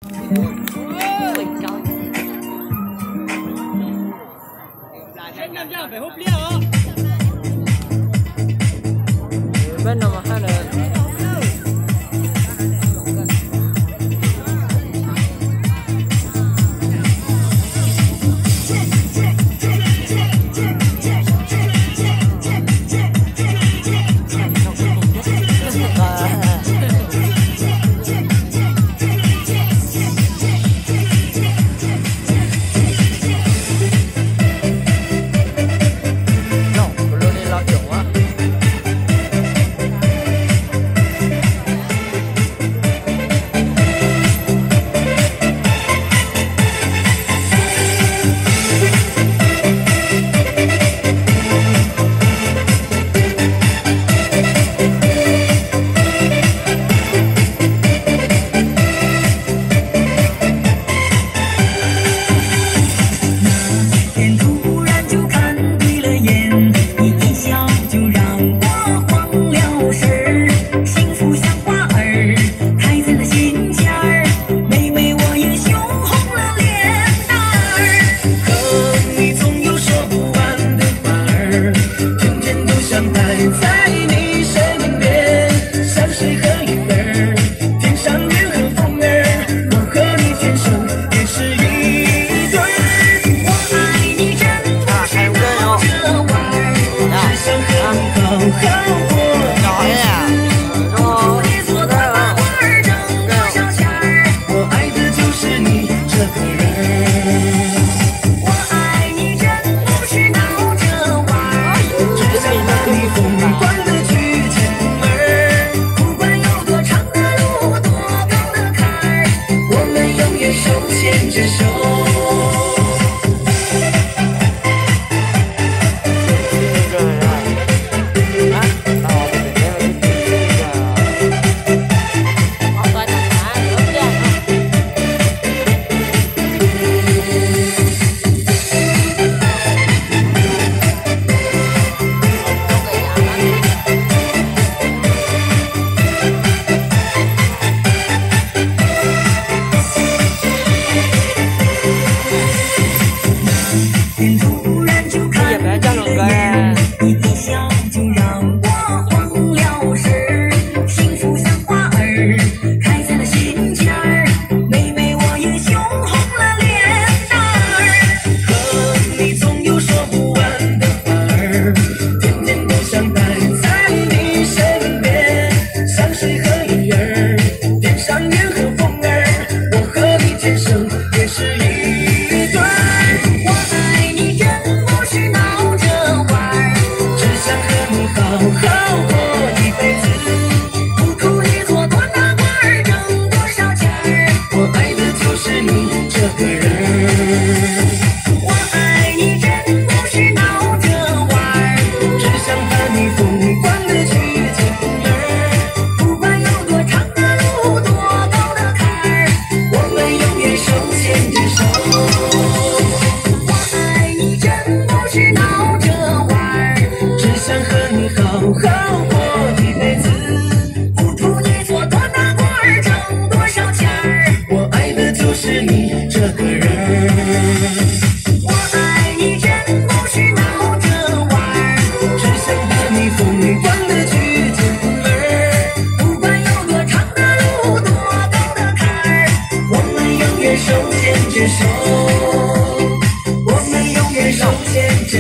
天突然就看对了眼，你一笑就让我慌了神儿，幸福像花儿开在了心尖儿，妹妹我也羞红了脸蛋儿。可你总有说不完的话儿，天天都想待在你身边，像水和云儿，天上云和风儿，我和你天生 也是一对儿。我爱你真不是闹着玩儿，只想和你好好过一辈子。不图你做多大官儿挣多少钱儿，我爱的就是你这个人儿。我爱你真不是闹着玩儿，只想和你疯狂地去牵梦儿，不管有多长的路，多高的坎儿， 我们永远手牵着手。天突然就看对了眼，你一笑就让我慌了神儿，幸福像花儿开在了心尖儿，妹妹我也羞红了脸蛋儿。可你总有说不完的话儿，天天都想待在你身边，像水和云儿，天上云和风儿，我和你天生 也是一对儿。我爱你真不是闹着玩儿，只想和你好好过一辈子。不图你做多大官儿挣多少钱儿，我爱的就是你这个人儿。我爱你真不是闹着玩儿，只想和你疯狂地去牵梦儿，不管有多长的路，多高的坎儿， 我们永远手牵着手。我爱你真不是闹着玩儿，只想和你好好过一辈子。不图你做多大官儿挣多少钱儿，我爱的就是你这个人儿。 我爱你真不是闹着玩儿，只想和你疯狂地去牵梦儿，不管有多长的路，多高的坎儿，我们永远手牵着手，我们永远手牵着。